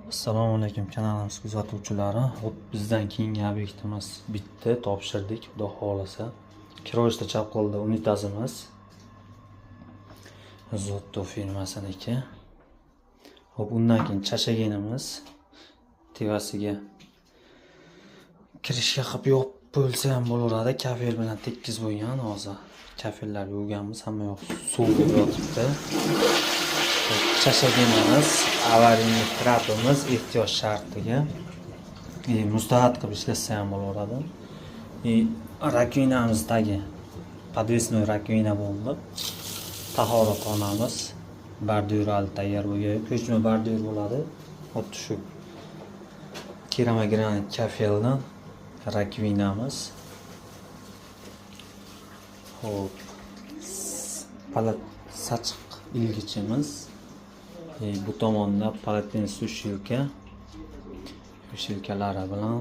Assalomu alaykum kanalimiz kuzatuvchilari. Hop, bizdan keyingi obyektimiz bitdi, topshirdik, xudo xohlasa. Kiroyishda chap qo'lda unitazimiz. Zotto firmasiniki. Hop, undan keyin chashaginimiz tevasiga kirishga qilib yo'q bo'lsa ham bo'laveradi. Kafel bilan tekkiz bo'lgan hozir. Kafellar yuvganmiz, hamma yoq suv bo'lib yotibdi. Chashaginimiz, avariyniy trapimiz ehtiyoj shartiga. Mustahat qilib ishlatsa ham bo'laveradi. Rakovinamiz tagi подвесной rakovina bo'ldi. Tahoratxonamiz bordyur hali tayyor bo'lgan, ko'chma bordyur bo'ladi. Xuddi shu keramogranit kafeldan rakovinamiz. Xo'p, sachiq ilgichimiz. Bu tomonda полотенце сушилка, сушилкалari bilan.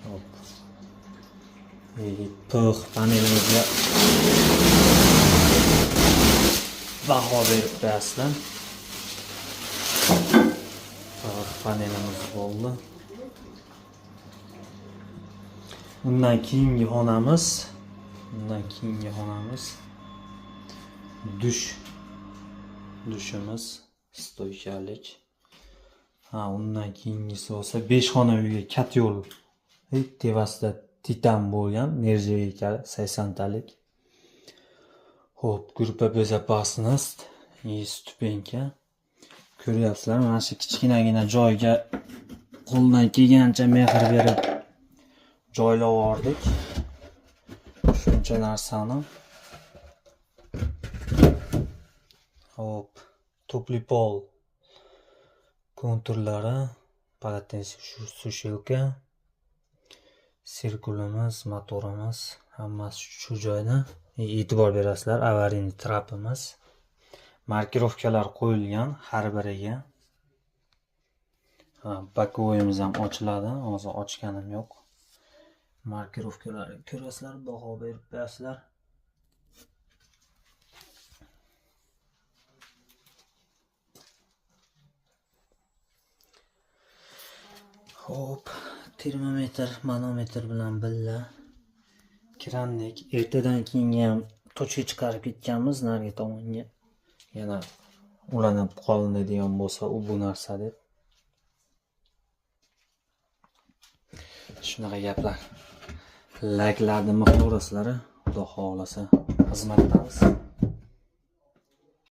Hop. Pix panelimizga baho berib qo'yasizlar. Pix panelimiz bo'ldi. Undan keyingi xonamiz, dush. Dushimiz stoykalik. Ha, undan keyingisi bo'lsa 5 xona uyga kat yo'l. Tevasida titan bo'lgan, нержавейка 80 talik. Xo'p, группа безопасность и ступенька. Ko'ryapsizlar, mana shu kichkinagina joyga qo'ldan kelgancha mehr berib joylab yubordik. Shuncha narsani. Xo'p, topli pol konturlari, полотенце сушилка, sirkulimiz, motorimiz hammasi shu joyda. E'tibor berasizlar, avariyniy trapimiz. Markirovkalar qo'yilgan har biriga. Ha, боковойimiz ham ochiladi. Hozir ochganim yo'q. Markirovkalarni ko'rasizlar, baho berib qo'yasizlar. Xo'p, termometr, manometr bilan birga krannik. Ertadan keyingi ham tochka chiqarib ketganmiz narigi tomonga. Yana ulanib qolinadigan bo'lsa u bu narsa deb. Shunaqa gaplar. Layklarni mixlaverasizlar, xudo xohlasa xizmatdamiz.